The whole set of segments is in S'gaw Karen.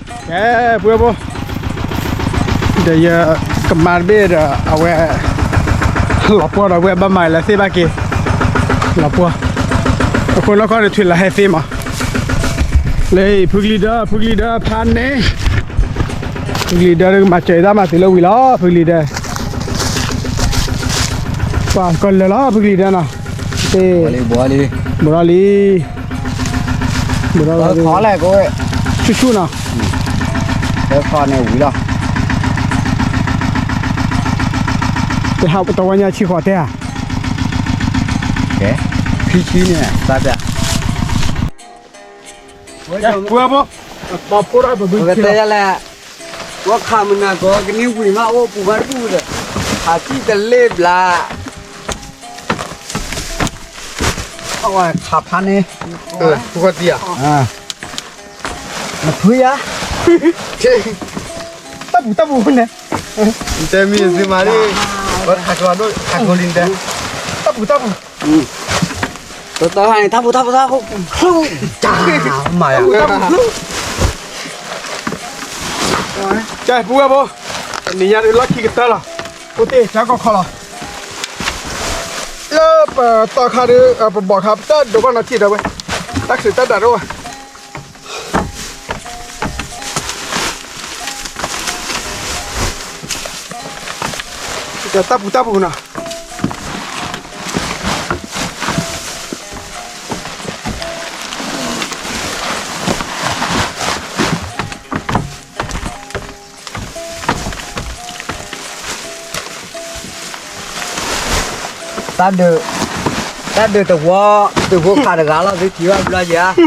ကဲ ပှဲၤဘိ, ဒီးယကမၤတဘ့ၣ်ဒီး အဝဲ လီၤပှီၢ်ဒီးဝဲဘၣ်မၤလၢသ့ၣ်ဘၣ်က့ၤ, လီၤပှီၢ်, အဃိနီၢ်ခီဒီးထွံၣ်လၢဟဲသ့မး, လၢဖုကလံၤဒၢ ဖုကလံၤဒၢဖးန့ၣ်, ဖုကလံၤဒၢကမၤစၢၤတၢ်မၤသုးလၢဝံၤလီၤ ဖုကလံၤဒၢ, ပှၤကလၢာ်လီၤ ဖုကလံၤဒၢနီၤ, ဘိးလီၤလံ, ဘိးလီၤလံ, ဆူၣ်ဆူၣ်နီၤ, တဝီညါဆံဃိးတဲဧါ, ခံဆံန့ၣ် သးပျၢ် ပှဲၤဘိ, ပှဲၤဘိ, ပကတဲယလဲၣ်, ဝဲခးမုၢ်နၤကီး ကန့ၢ်ဝံၤမး အိၣ်ပူၤမးတပူၤဒီး, ခးစံၣ်တလ့ၣ်ဘျး, အဝဲခးဖးန့ၣ်, ဖုခီၣ်တံၢ်ဧါ, နဖုယါ, တၢ်ပူၤတၢ်ပူၤန့ၣ်, တဲမံၤသုမၤလံ, ဝဲခးကီးဒိၣ် ခးကီးလံတဲ, တၢ်ပူၤတၢ်ပူၤ တၢ်ဟါန့ၣ် တၢ်ပူၤတၢ်ပူၤတၢ်ပူၤ, မၤယၤ, ကဲ ပှဲၤဘိ, တနံၤညါဒုးလီၢ်ခံကတၢၢ်လီၤ, အိၣ်တ့ၢ်ကၢကီၢ်ခီလီၤ, လၢပတီၢ်ခါဒုး ပဘီၣ်ခါ ပတၢ်ဒိးဘၣ်နီၤထံၣ်ဒီးဝဲ, တၢ်ချုးတၢ်ဒၣ်ဒိၣ်ဝဲ တၢ်ပူၤတၢ်ပူၤနီၤ, တၢ်ဒုး, တၢ်ဒုးတဝီ, ဒုးဖိခးတဂၤလီၤ သုထံၣ်ဘၣ်ဘျီယၤ,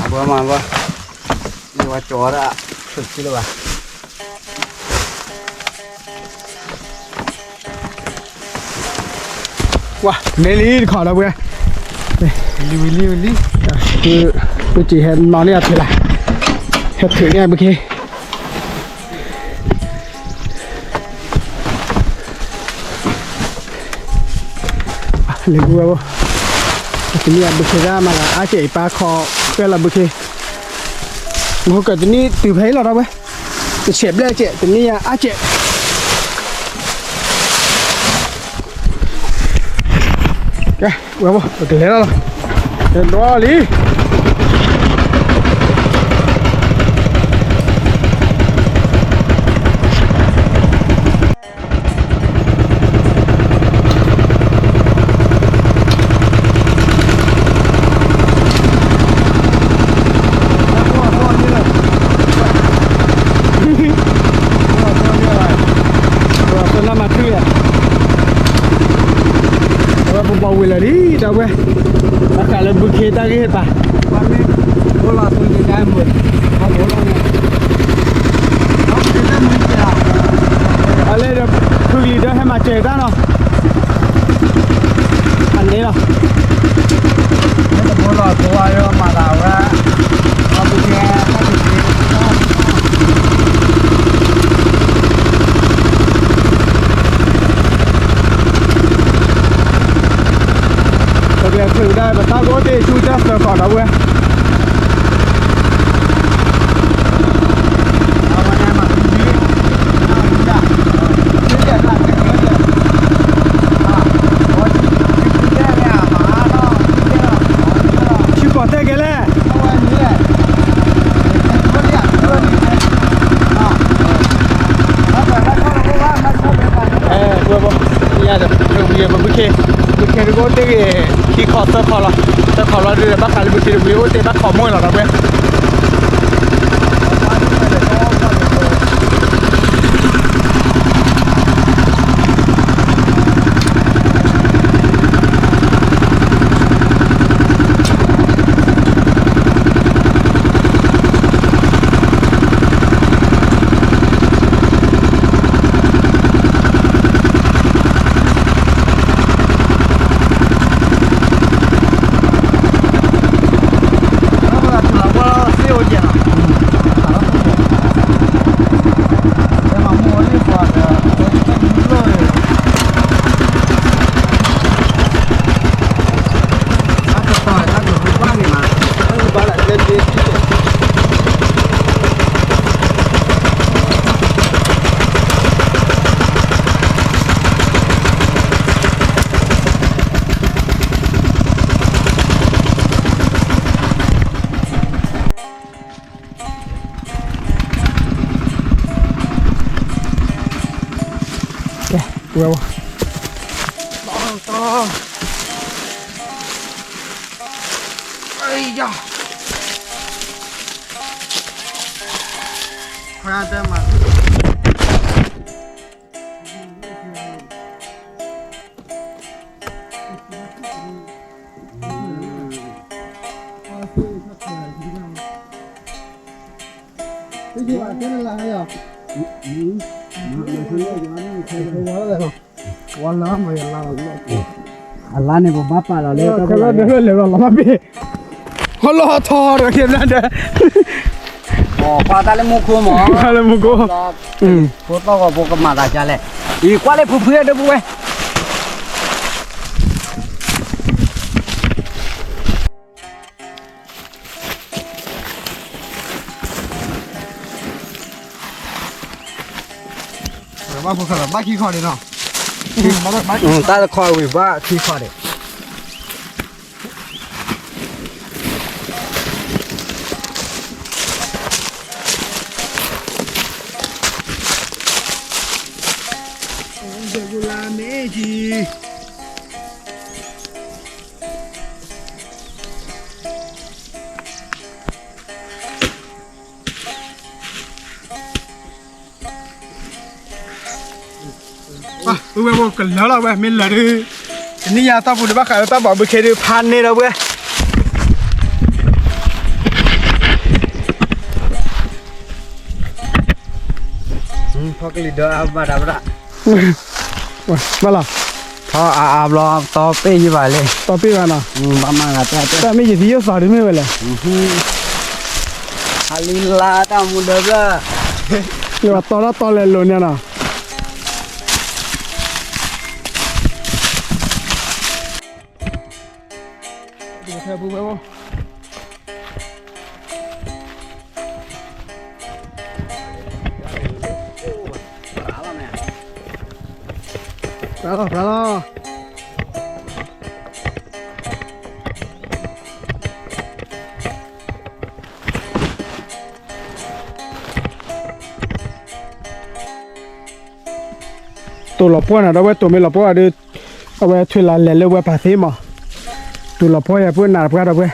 မၤဘၣ်မၤဘၣ်, န့ၣ်ဝဲကၠီဒၣ်, ဆူၣ်ဆူၣ်လၢၤဘၣ် ဝါ မ့ၢ်လံတခီဒီပုၢ်ဝဲၢ်, လံဝံၤလံဝံၤလံ, ပုၢ်စံးဟဲနီၤန့ၢ်အီၤဖံးလၢ်, ဟဲထုးန့ၢ်အဘုခ့, လံပုၢ်ဝဲၢ်ဘိ, တနံၣ်အဘုခ့ဒၣ်မၤလၢအါစဲးအံၤပၢ်ခီ, ဖဲလၢဘုခ့, မဟိကၢးတနံၣ်တုၤဖဲအံၤလီၤဒီပုၢ်ဝဲၢ်, တဆဲးဘျဲၣ်စဲး တနံၣ်အါစဲး ကဲ ဝဲဘိ ပကလဲၤလီၤလီၤ, ကဲ ဒွးလံ ပဘီၣ်ဝံၤလၢာ်လံ ဒီပုၢ်ဝဲၢ်, ဘၣ်ဃးလၢဘုခ့တၢ်ဂ့ၢ်ဟ့ၣ်ပာ် အလဲဒီး ဖုလံၤဒီးဟဲမၤစၢၤတၢ်နီၤ, အန့ၣ်လီၤ, မ့ၢ်တဘိလီၤ သိဝါယီမၤသးဝဲ, အဘုကဲ ပကလဲၤထုးကဒါ ပတၢ်ကအိၣ်တ့ၢ်ဆူတၢ်သၢခီဒီပုၢ်ဝဲၢ် ဆူကီၢ်တဲကဲလဲၣ်, ပဝဲ ပဘုခ့, ဘုခ့တကအိၣ်တ့ၢ်ဂ့ၤ ခံခီသၢခီလီၤ, သၢခီလီၤဒုး ဘၣ်ဃးလၢဘုခ့တဘျီအိၣ်တ့ၢ်ဘၣ်ခီမိၢ်လီၤဒီပုၢ်ဝဲၢ် လၢပသးထူၣ်လီၤပှီၢ် ဝဲဝဲ, အံၤယၤ, ခွဲတဲမး အလါန့ၣ် ပဘၣ်ပာ်လီၤလၢ လဲၤလီၤလီၤဘၣ်ဘ့ၣ်, ဟီလီၤထီဒီးက့ၤဘျၣ်ဒီး, ပှၤတၢ်လၢမူခိၣ်မး, တၢ်လၢမူခိၣ်, ဖိသီၣ်ဂီၤဖိကမၤသးဒ်လဲၣ်, အံၤကွၢ်လၢဖုဖုဒီပုၢ်ဝဲၢ် ဘၣ်ဖိခါလီၤ ဘၣ်ခံခီဒံးနီၤ, တၢ်တခီဝံၤဘၣ်ခံခီဒံး, ပုၢ်ဝဲၢ်ဖိကလၢလီၤဝဲ မ့ၢ်လၢာ်ဒုး, တနံၣ်ညါတၢ်ပူၤဒုးဘၣ်ဃးလၢတၢ်ဘီဘုခ့ဒုး ဖးန့ၢ်ဒီးဝဲ ဖီကလံၤဒၢအဘၣ်တၢ်ဘၣ်, ဘၣ်လီၤ, ဖီအါအါဘျီ တီပ့ၢ်ယဘၣ်လံ, တီပ့ၢ်ဘၣ်နီၤ, ဘၣ်မၤဂၤတၢ်, တၢ်မ့ၢ်ယသံယိၣ်သးဒုးမ့ၢ်ဝဲလဲၣ်, အလံလါတၢ်မူဒၢဘျၢၣ်, ယဘၣ်တီလီၤတီလဲၤလိာ်န့ၣ်နီၤ. တိၤလီၤပှီၢ်နၤဒီးဝဲ တိၤမ့ၢ်လီၤပှီၢ်ဒီး အဝဲထွံၣ်လီၤလဲၤလၢဝဲပာ်သ့မး, တိၤလီၤပှီၢ်ယၤပှၢ်နးတပှၢ်ဒီးဝဲ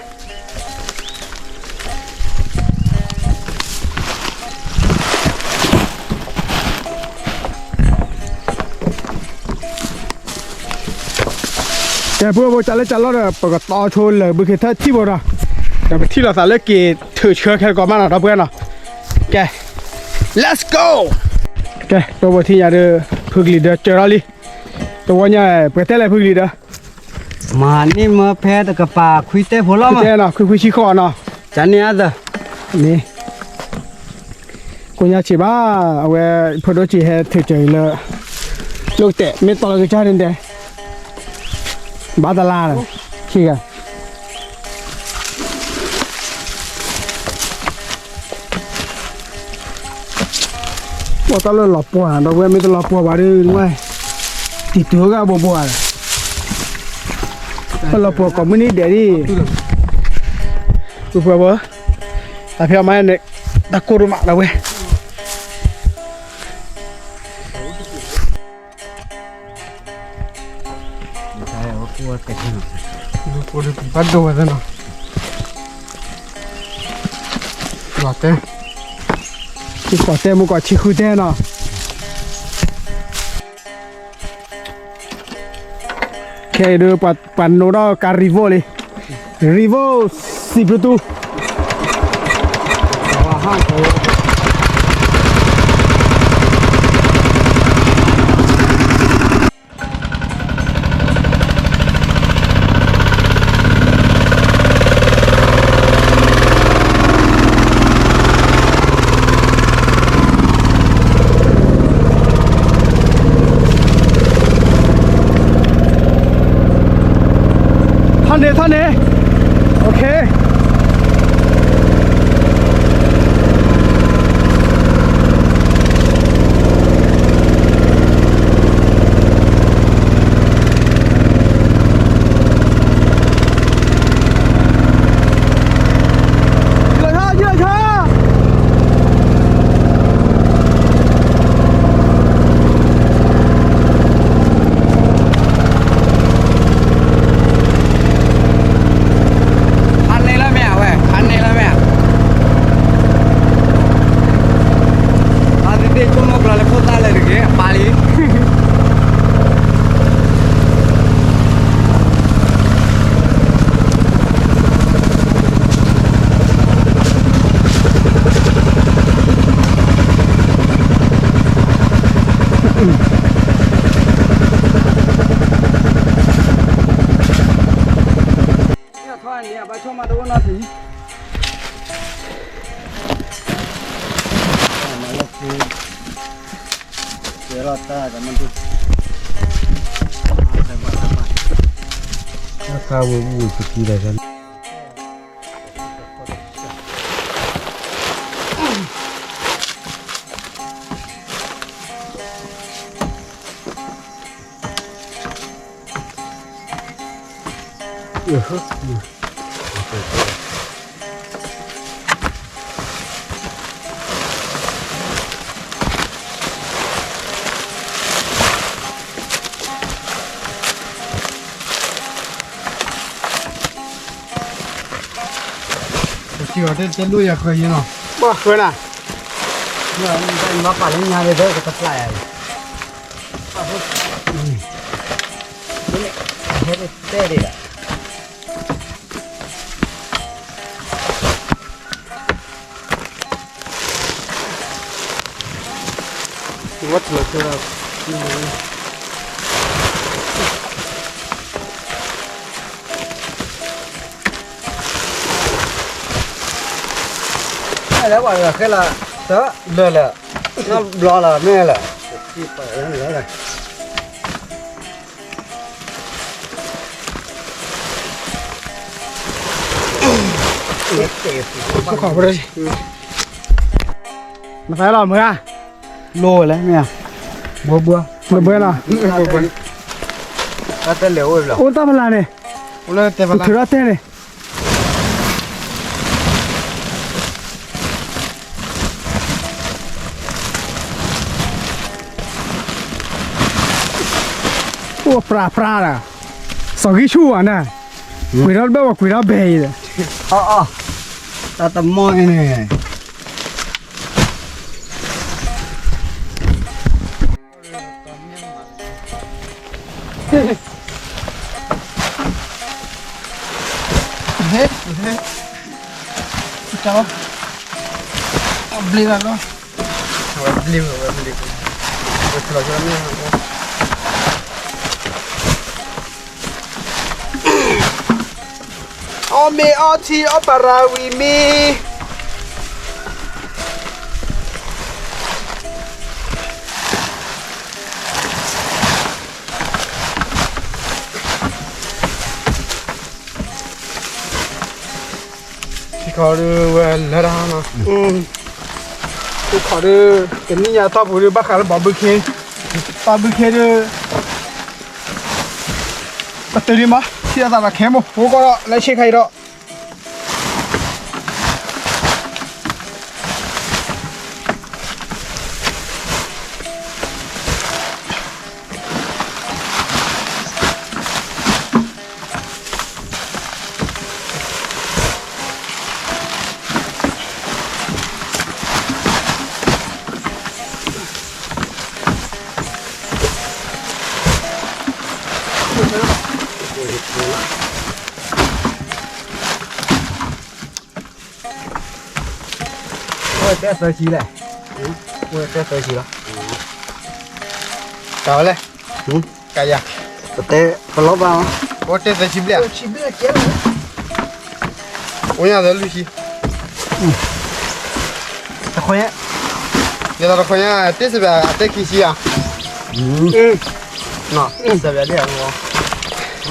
ကဲ ပုၢ်ဝဲၢ်ဖိ ကၢ်လၢကၢ်လီၢ်ဒီး ပကတီဆိလၢာ်ဘုခ့ထၢၣ်ထံၣ်ဖိဒီး ဒီးပထံၣ်လိာ်သးလၢက့ၤထုးဆၢခဲတကီးမးနီၤ ဒီပုၢ်ဝဲၢ်နီၤ. ကဲ let's go. ကဲ ပုၢ်ဝဲၢ်ဖိ ထံၣ်ညါဒီး ဖုကလံၤဒၢကၢၤထီၣ်လံ. တဝီညါ ပှဲၤတဲလဲၣ်ဖုကလံၤဒၢ မၤန့ၢ်မၢဖဲတကပၤခွံတဲဖိလီၤမး, ခွံတဲနီၤ ခွံခွံဆံဃီနီၤ. န့ၣ် ကိးညါဆံးဘၣ်, အဝဲ ဖိဒိၣ်ဆံးဟဲထုးစၢၤအံၤလၢ လိၣ်တဲာ် မ့ၢ်တီလၢကစၢ်န့ၣ်တဲ ဘၣ်တလါလီၤ, ခံဂၤ ပှၤတၢ်လၢလီၤပှီၢ်ဒီးဝဲ မ့ၢ်တလီၤပှီၢ်ဘၣ်ဒီး တံၤတုၤဂၤဘိဘိဧါ, တၢ်လီၤပှီၢ်ကိးမုၢ်နံၤဒဲးဒ် ပုၢ်ဝဲၢ်ဖိ, တၢ်ဖဲအမါန့ၣ် တၢ်ကိၢ်ဒိၣ်မးလၢဝဲ ဘၣ်ဒိဝဲသ့ၣ်နီၤ, လီၤတဲ, ဆံဃိးတဲမူကီးဆံဃုတဲနီၤ. ခဲအံၤဒုး ပှၤနိဒီးကါ Revo လံ, Revo စံးဘျုးတူ ထီၣ်န့ၣ် ထီၣ်န့ၣ်, ယလီၤဆီ ယလီၤဆီ. န့ၣ်အဘၣ်ဆိၣ်မးတအိၣ်နီတမံၤ, မၤလၢခံ, ကဲလီၤတၢ်ကမၣ်ဒူၣ်, တၢ်ခါဝဲဝံၤပကံဒီး ပစံးအီၤတဲတဲလိၣ်ယၤဃၢၤယဲလီၤ, ဘၣ်ဃၢၤနၤ, ဘၣ်ပာ်လၢညါလၢကတပျၢ်ယၤလီၤ, ဟဲတဲဒၣ် ဝဲ လၢပှၤဂၤဃဲလီၤ, တလၢာ်လၢာ်, နီၢ်ဘျီလီၤမ့ၢ်လၢာ်, မသးလီၤမုၢ်ဧါ, လိၣ်ဝဲလဲၣ်မ့ၢ်ဧါ, ဘှီဘှီ, ဘှီဘှီလီၤ, အိၣ်တၢ်ဖးလၢ်န့ၣ်, အိၣ်လၢတဲဖးလၢ်, ထုးထီၣ်တဲန့ၣ် အိၣ်ပြးပြးဒီး, စီၤဂံၢ်ဆူၣ်အီၤန့ၣ်, ကွံာ်ထီၣ်တဘၣ်ဝဲကွံာ်ထီၣ်ဘဲအံၤဒီး, အီၣ်အီၣ်, တၢ်တမီၢ်အံၤန့ၣ် ဟဲ, ဟဲ, အဘျ့လီၤလီၤ, အဝဲဘျ့, အဝဲဘျ့, ဝဲဖျိးကမ့ၢ် အီၣ်မ့ၤအီထံအီၣ်ပရၤဝံၤမ့ၤ ထံခီဒုးဝဲလၢတၢ်နီၤ, ထံခီဒုး တနံၣ်ညါတီၢ်ပူၤဒုး ဘၣ်ဃးလၢဘီဘုခ့, ဘီဘုခ့ဒုး ပတုၤလံမး ထံၣ်အသးဒီးခဲမိၢ် ဟိကီၢ်ဒီးလၢဆ့ခါအံၤဒီး အိၣ်တဲသၢဆံလဲၣ်, အိၣ်တဲသၢဆံလီၤ, တၢ်ဝဲလဲၣ်, ကယၤ, ပတဲပလီၢ်ဘၣ်, အိၣ်တဲသၢဆံဘျဲၣ်, အိၣ်ညါသၢလွံၢ်ဆံ, တခွဲညါ, ယသးတခွဲညါ တ့စပျၢ်အတဲခံဆံဧါ, စပျၢ်ဒ်,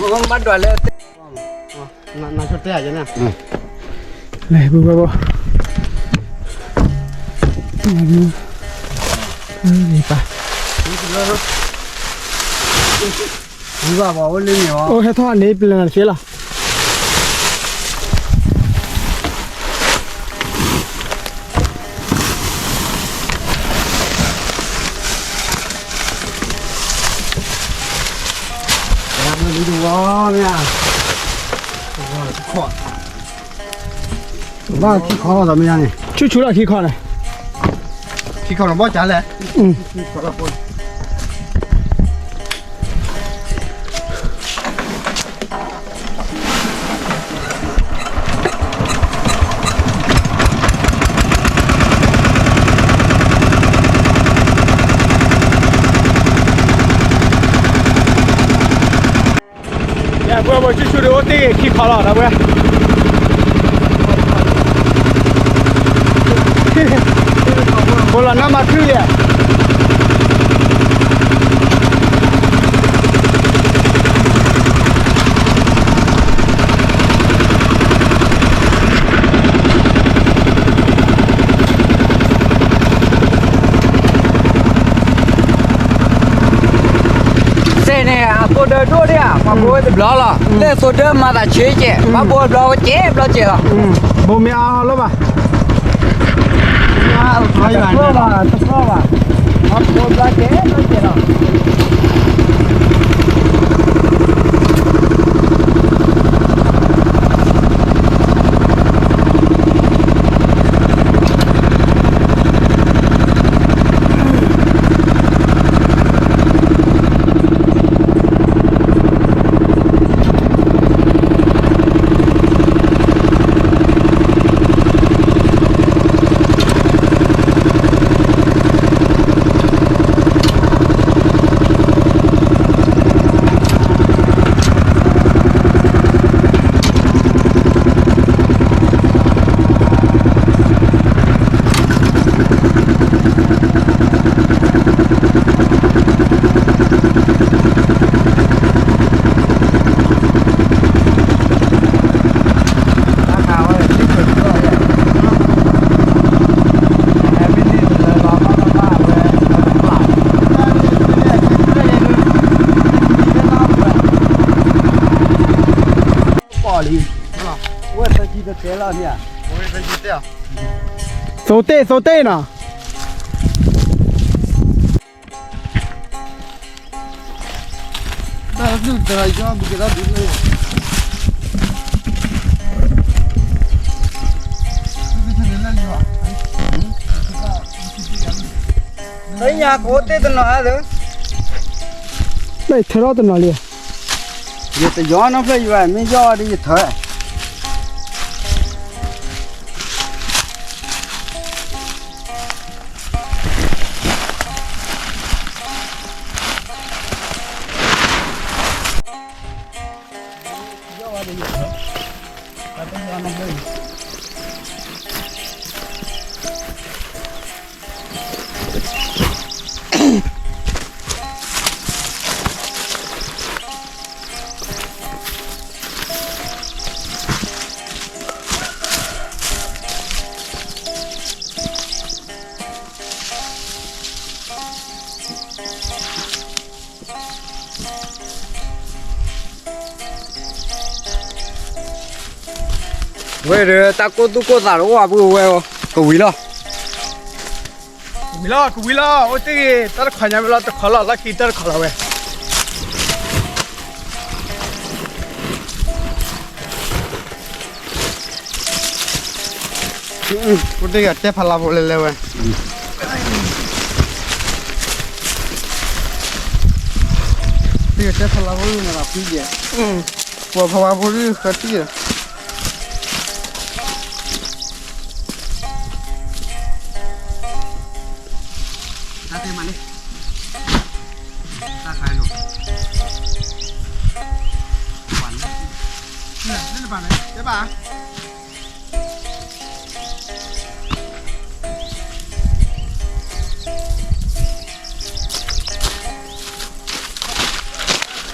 ဘၣ်ဒွးလၢ နဆိတဲယၤန့ၣ်, လဲၤပူၤဘၣ်ဘၣ်, ပၢ်, ဝံၤဘၣ်ပှၤအိၣ်လၢန့ၣ်အီၤ, အိၣ်ဟဲထီၣ်န့ၣ်ပျဲၢ်နၤတသ့လီၤ. ဘၣ်ခံခီလီၤမ့ၢ်န့ၣ်, ဆူၣ်ဆူၣ်လီၤခံခီန့ၣ်, ခံခီလီၤဘီၣ်ကလဲၣ်, ယပှဲၤပှဲၤဆူၣ်ဆူၣ်ဒီးအိၣ်တ့ၢ်ခံခီလီၤ ဒီပုၢ်ဝဲၢ်, ဘိလီၤနါမၤခုၣ်ယဲၢ် စဲန့ၣ် အသိဒၢဒိၣ်ဒၣ်ဧါ, ပှၤဘိဝဲတဘျီလီၤ. လၢသိဒၢမၤသးဆံးကဲး, ပှၤဘိတဘျီဝဲကဲးဘျီကဲးလီၤ. ဘိမ့ၢ်အါလီၤဘၣ်, တဖျီဘၣ်, တဖျီဘၣ်, ပှၤဘိတဘျီကဲးဘျီကဲးလီၤ. ပီၣ်လံ, ဝဲသၢဆံတတဲလီၤန့ၣ်, သိတ့ၢ် သိတ့ၢ်နီၤ. လၢညါကအိၣ်တ့ၢ်တနီၤဧါ, လၢယထၢထီၣ်တနီၤလံ, ယတယီနီတဖျၢၣ်ယဘၣ်, မ့ၢ်ယီၢ်ဒီးယထၢ. ဝဲဒီးတၢ်ကိၢ်သူၣ်ကိၢ်သးတအိၣ်အပူၤဝဲ, ကဝံၤလီၤ, ကဝံၤလီၤ, ကဝံၤလီၤ, အိၣ်တ့ၢ်ဂ့ၤ, တၢ်တခီညါမ့ၢ်လီၤတခီလီၤ, လီၢ်ခံတၢ်တခီလီၤဝဲ. အိၣ်တ့ၢ်ဂ့ၤတဲဖးလးဖိလဲၤလဲၤဝဲ, တ့ၢ်ဂ့ၤတဲဖးလးဖိန့ၣ်လီၤဖံယဲၢ်, ပှၤဖးဝါဖိဒုးဃၢၤတံၢ်လီၤ. တၢ်တဲမၤန့ၣ်, တၢ်ခါလိာ်, လၢနဘၣ်န့ၣ် တဲဘၣ်.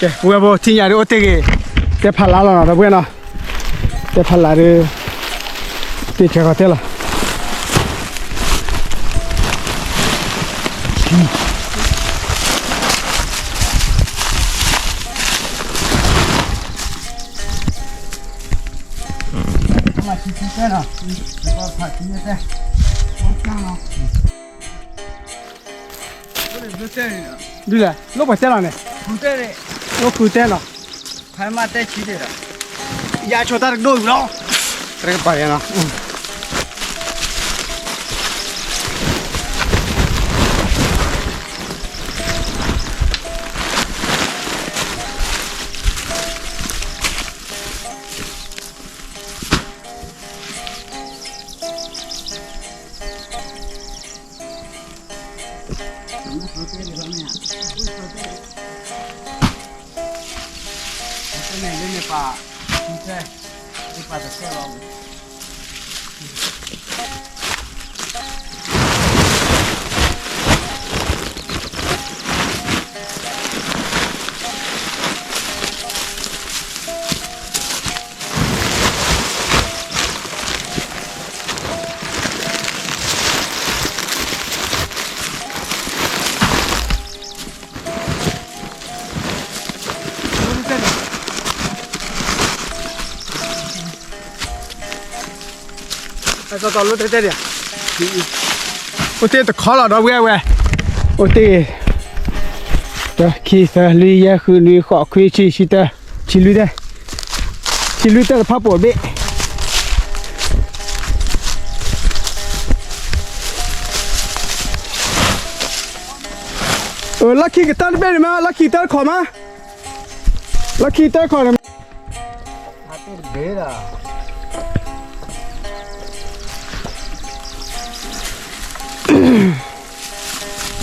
ကဲ ဝဲဘိထံၣ်ညါဒုးအိၣ်တ့ၢ်ဂ့ၤ, တဲဖးလါလီၤနီၤ ဒီပုၢ်ဝဲၢ်နီၤ, တဲဖးလါဒုး, တ့ၢ်ထဲဃီတဲလီၤ. ဒ်လဲၣ် လိၣ်ပှဲၤတဲလီၤန့ၣ်, လိၣ်ဃုတဲလီၤ, ဖဲမ့ၢ်တဲဆံးဒီး, ယဆိတၢ်တကဒိၣ်လီၤ, တကပၤယဲနီၤ. န့ၣ်လၢန့ၣ်ပာ်, န့ၣ်ပာ်တဆဲးလီၤ. စီၤတီၤလိတဲတဲဒၣ်, အိၣ်တ့ၢ်တခီလီၤဒီပုၢ်ဝဲၢ်, အိၣ်တ့ၢ်, တၢ ခံ သၢ လွံၢ် ယဲၢ် ဃု နွံ ဃိး ခွံ ဆံ ဆံတၢ, ဆံလွံၢ်တၢ, ဆံလွံၢ်တၢတဖၣ်ပိာ်ဘ့ၣ် လီၢ်ခံကတၢၢ်တဘ့ၣ်န့ၣ်မး, လီၢ်ခံတၢတခီမး, လီၢ်ခံတၢတခီန့ၣ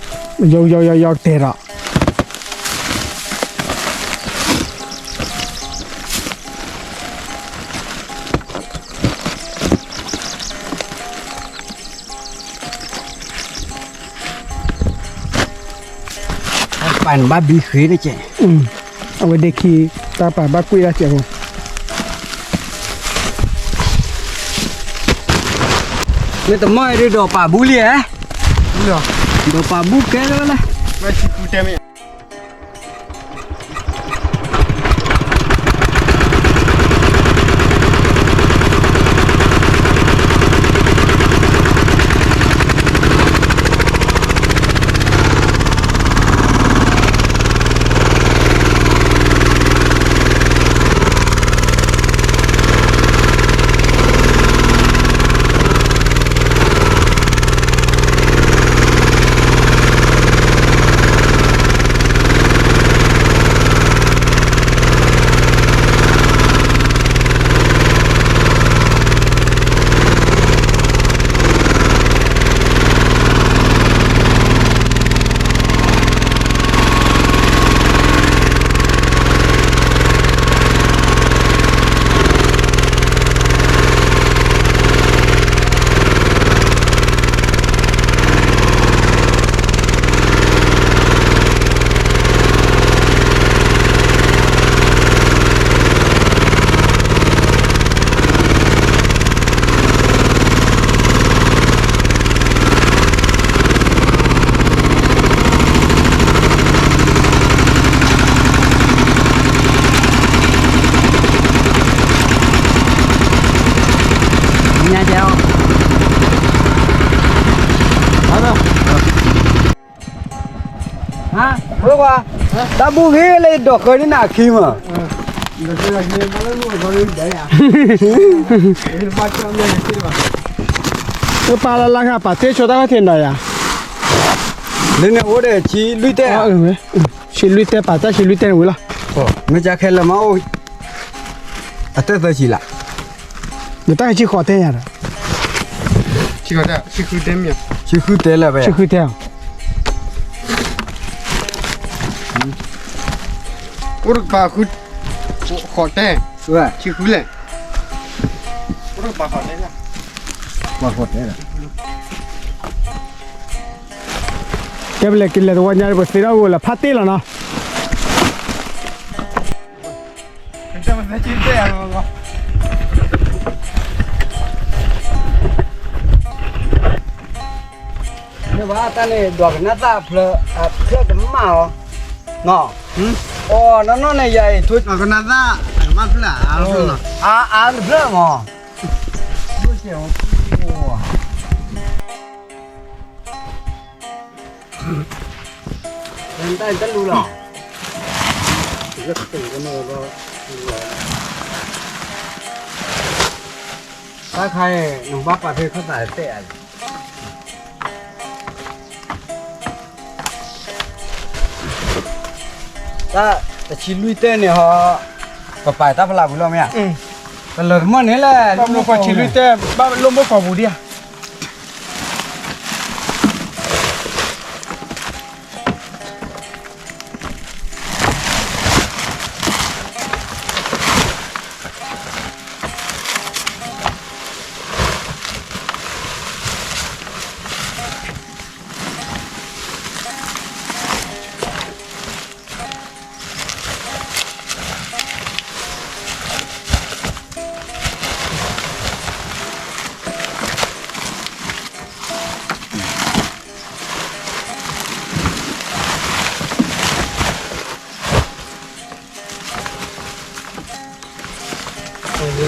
်မး, ယီယီယီယီကတဲာ်ဒီး ပၢ်နဘၣ်ဘံဃ့တက့ၢ်, အဝဲဒ့ခံ တၢ်ပာ်ဘၣ်ကွံာ်တၢ်စဲးဖိ, မ့ၢ်တမီၢ်အံၤဒ်ဒီးပာ်ဘူလံဧါ, ဒီးပာ်ဘူကဲလၢဝဲလဲၣ်.တၢ်ဘူၣ်ဂ့ၤလၢဒီးဃၢၤန့ၢ်နၤခံမး, ပၢ်လၢလၢ်ခါပာ်တ့ၢ်ဆိတၢ်ခီၣ်ထံးနီၤယၤ, လၢန့ၣ်အိၣ်ဒီးဆံလွံၢ်တဲ, ဆံလွံၢ်တဲပာ်တၢ်ဆံလွံၢ်တဲန့ၣ်ဝံၤလီၤ, မ့ၢ်ကခဲလၢာ်မးအိၣ် အတဲသၢဆံလၢ်, နတၢ်ဆံဃိးတဲယၤဒီး, ဆံဃိးတဲ, ဆံဃုတဲမ့ၢ်, ဆံဃုတဲလၢၤဖဲ, ဆံဃုတဲ, အိၣ်တကပၤဃု, ဃိးတဲ, ဆံဃုလဲၣ်, အိၣ်တကပၤဃိးတဲ, ဃိးတဲလီၤ. ကဲပလဲၤက့ၤလဲၤတဝီညါ ပသ့ထီၣ်ဂိၢ်လၢဖးတ့ၢ်လီၤနီၤ. မ့ၢ်ဘၣ်တၢ်န့ၣ် ဒွးကနၣ်သၣ်ဖျၢၣ်, အဖျၢၣ်ကမၣ်အီၤ, နီၤ, အီၤနီၢ်နီၢ်န့ၣ် ယၤအံၤ ဒွးကနၣ်သၣ် အကမၣ်ဖျၢၣ်, အါအါတဖျၢၣ်မး, တၢ်လူလီၤ. တၢ်ခါအံၤ နဘၣ်ပာ်ဖဲခီၣ်သးတဲဧါ, တၢ်တဆံလွံၢ်တဲန့ၣ်ဟီ, ပပာ်တၢ်ဖးလၢ်ပူၤလီၤမ့ၢ်ဧါ, ပလၢာ်တမီၢ်န့ၣ်လဲၣ်, ဘၣ်လိၣ်ကီၢ်ဆံလွံၢ်တဲ, ဘၣ်လိၣ်မိၢ်ကီၢ်ပူၤဒံးဧါ.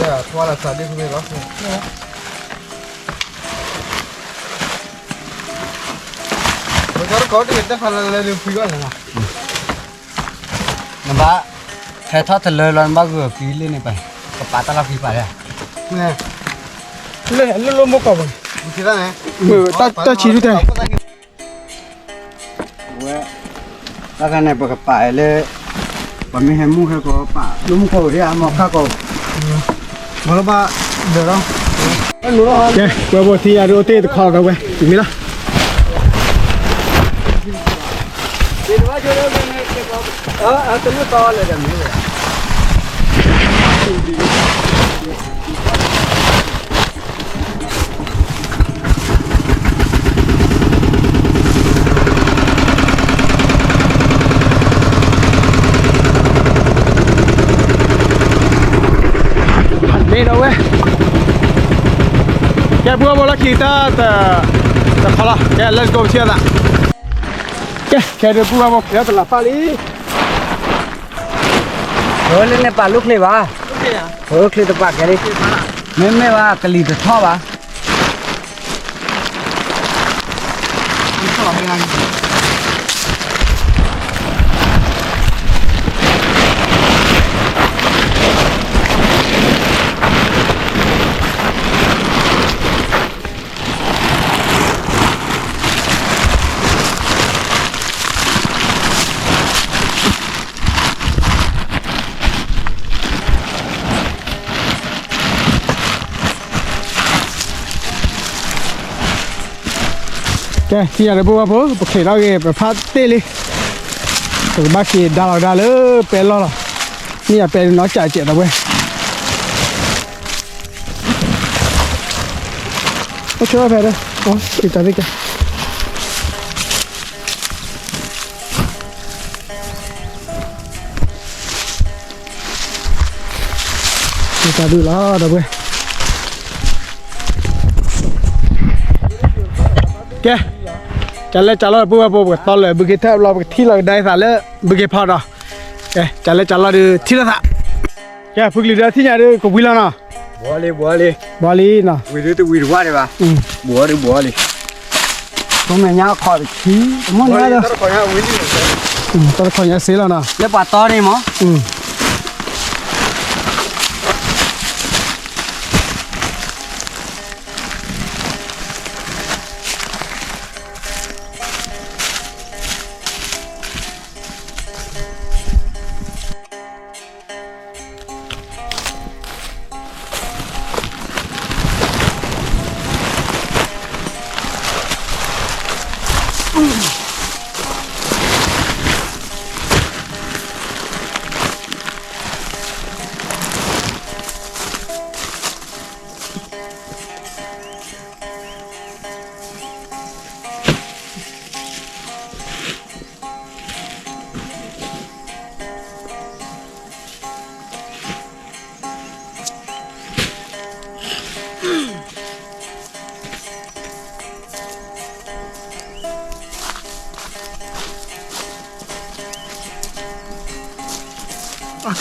ထွါလီၤသးဒ်ဖုန့ၣ်လီၤ. ပကီတကီတက့ၢ် တၢ်ဖးလၢလၢဒုးဖုဂီၢ်လဲၣ်နီၤ. နဘၣ် ဟဲထီၣ်တလၢလီၤ နဘၣ်ဂုာ်အပံၤလၢန့ၣ်ပၢ်, ကပာ်တၢ်လီၢ်ဖံးပာ်လဲၣ်. လၢလၢလၢမိၢ်ကီၢ်ပူၤန့ၣ် တၢ်ဆံးဒုတဲ ဝဲ တၢ်ခါန့ၣ် ပကပာ်လၢ ပမ့ၢ်ဟဲမူဟဲကီးပာ် လၢမူကီၢ်ပူၤဒ်အမီၢ်ခါကီၢ် မၤလီၤဘၣ် ဒၢးလီၤ. ကဲ ပှၤဘိထံယၤဒ်အိၣ်တ့ၢ်တခီလီၤဒီးဝဲ မ့ၢ်လီၤ. မ့ၢ်ဒီးဝဲ ကဲ ပုၢ်ဝဲၢ်ဖိလၢခံတၢ် တခီလီၤ ကဲ let's go ပထံၣ်အသး. ကဲ ကဲဒုး ပုၢ်ဝဲၢ်ဖိ ကဲတလးပၢ်လံ. အၢ လၢန့ၣ်ပာ်လူၢ်ချ့ဘၣ်, အၢ ချ့တပာ်ကဲလံ, မ့မ့ၢ်ဘၣ် ကလံၤတထီၣ်ဘၣ်. ကဲ ထံၣ်ယၤဒီး ပုၢ်ဝဲၢ်ဖိ ပချ့းထီၣ်ဂ့ၤ ပဖးတ့ၢ်လံ, ပကဘၣ်က့ၤဒါလီၤဒါလၢပဲလီၢ်လီၤ, မ့ၢ်ယၤပဲနီၢ်ကၠးကဲးဒီးဝဲ, အိၣ်ဆၢဖဲဒီး အိၣ်တၢ်သ့ၣ်ကဲ တၢ်ဒုးလီၤဒီးဝဲ, ကဲ, ကလဲၤကလီၤပုၢ်ဝဲၢ်ဖိ ပကတီလၢဘုက့ၤထၢၣ်ဘျီ ပကထံၣ်လီၤကဒါအသးလၢ ဘုက့ၤဖီဒီး, ကဲ ကလဲၤကလီၤဒုးထံၣ်လိာ်သး, ကဲ ဖုကလံၤဒီးထံၣ်ညါဒုး ကဝံၤလီၤနီၤ, ဘှီလံ ဘှီလံ, ဘှီလံနီၤ, ဝံၤဒုးတဝံၤတဝါဒံးဘၣ်, ဘှီဒုးဘှီလံ, ပမဲာ်ညါခီတခံ, တမ့ၢ်ညါဒီး, တၢ်တခီညါစ့လီၤနီၤ, လၢပှၤတီန့ၣ်မး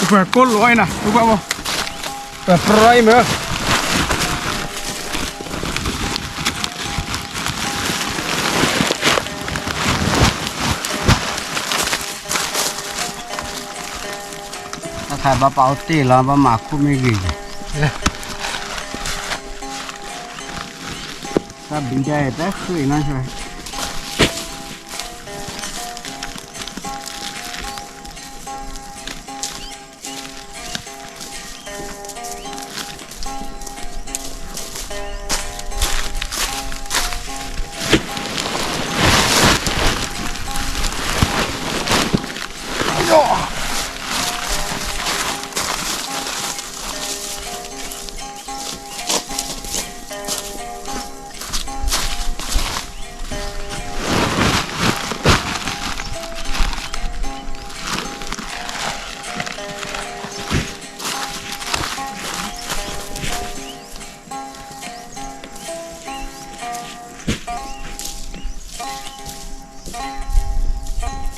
ကပၤကိးလီၤအံၤနၤ ပဘၣ်ဘၣ်, ပပြၢအံၤမ့ၢ် တၢ်ခါဘၣ်ပာ်အိၣ်တ့ၢ်လီၤ ဘၣ်မၤခိၣ်မ့ၢ်ဂ့ၤ, တၢ်ဘံဒၣ်တၢ်ဃ့ၢ်နီၤ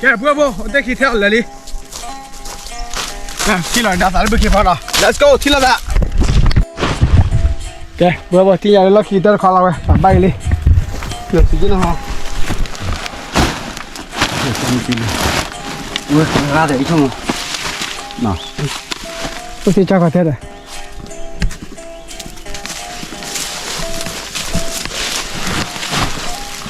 ကဲ ပှၤဘိ အိၣ်တ့ၢ်ခံထဲအီၤလၢာ်လံ, ထံၣ်လီၤဒါသးလၢဘုခ့ဖီဒီး let's go ထံၣ်လိာ်သး, ကဲ ပှၤဘၣ်ထံၣ်ညါလၢလီၢ်ခံတၢ်တခီလီၤဝဲ ပဘၣ်က့ၤလံ, လၢခံက့ၤနဟီ, ဝဲဂၤဒီး အိၣ်သ့ၣ်ကၢ်ခီထဲဒီး လီၤ, လ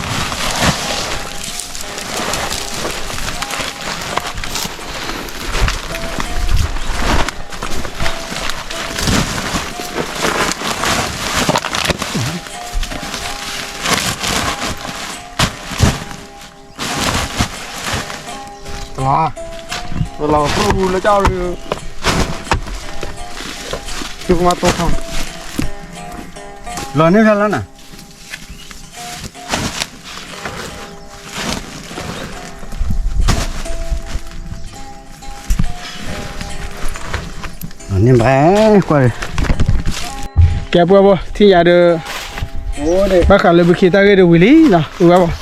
ီၤသူၣ်လၢကၠီ, သုကမၤတိၢ်ခီ, လီၤန့ၢ်ဖဲလီၤနၤ န့ၣ်ဘၣ်ကွၢ်, ကဲပှၤဘၣ်ထံၣ်ညါဒီး ဘၣ်ဃးလၢဘုခ့တၢ်ဂ့ၢ်ဒီးဝံၤလံနီၤ ပှၤဘၣ်,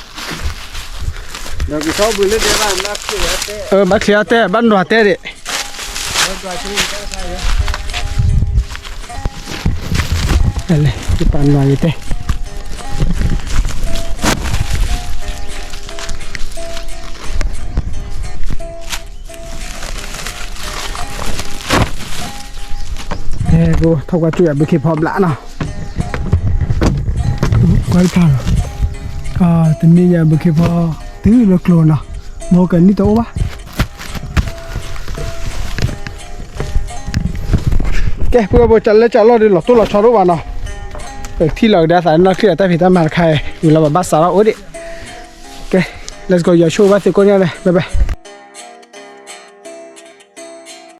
ဘၣ်ချ့အီၤတဲ ဘၣ်နွၤတဲဒံး လဲၣ် ယပာ်နွၤယတဲ, ကထီၣ်ကွၢ်ကၠူၣ်ယၤဘုခ့ဖီဘျးနီၤ, ကွၢ်တခါလီၤ, တနံၤညါဘုခ့ဖီ တုၤလၢကျိၤနီၤ, မ့ၢ်ကနံၣ်တအိၣ်ဘၣ် ကဲ ပှၤဘၣ်လၢကၠီလီၢ်ဒီးလီၤတိၢ်လီၤဆီတအိၣ်ဘၣ်နီၤ, ပထံၣ်လီၤကဒါသးနီၢ်ချံၣ်အတၢ်ဖံးတၢ်မၤတခါအံၤ ဝံၤလီၤပဘၣ်စးထီၣ်အိၣ်ဒံး, ကဲ let's go ယွၤဆိၣ်ဂ့ၤဘၣ်သုကိးဂၤဒဲး bye bye.